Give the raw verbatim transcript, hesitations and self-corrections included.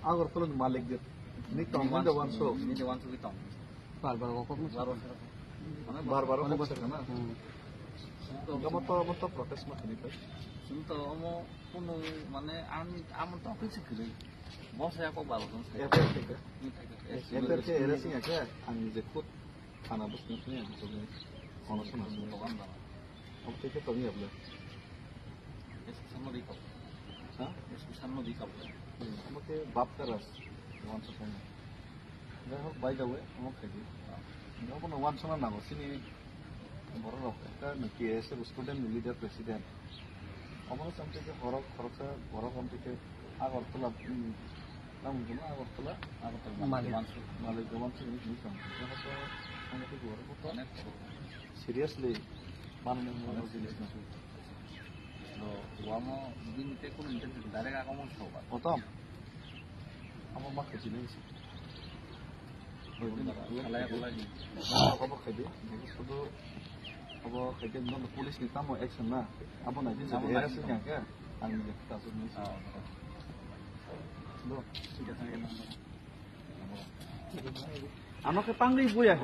Agartala ni malik je ni tong ni de wanso. Ni de wanso ki tong. Bar bar kok. Bar bar kok sa kana. Gamo to mo to protest ma khini kai. Sing to omo kunu mane am am to kisi kiri. Bosa ya kok bar bar. Ni thai ka. Ni thai ka. Enter ke era sing ya ke ang je khud thana bus ni ni ang to ni. Kono sing ni to kan ba. Omo tei khe tongwi ya bwle? Esko sanno di kabo. Ha? Esko sanno di kabo. Omo khe bap ka ras, wansa phone. Jai hok, by the way, omo khai di. Omo no wansa na nango, sini borok rok ekta K S F student leader president. Omo no samte khe horok, horoksa borok samte khe Agartala, hmm, tamo hino Agartala? Agartala. Malik. Malik, wansa ni hino tamo. Omo to, omo khe borok to. Seriously, manwi mano jinis na. No, wamo bini tei kunu intent direct ako mo soba. Otom. Amo ma khaji nai si. Khalai khalai. Abo khaji, sudu abo khaji no police ni tamo action na. Abo na jin sa era si yang ke. Ang ni ta su ni. Do. Ano ke pangri buya.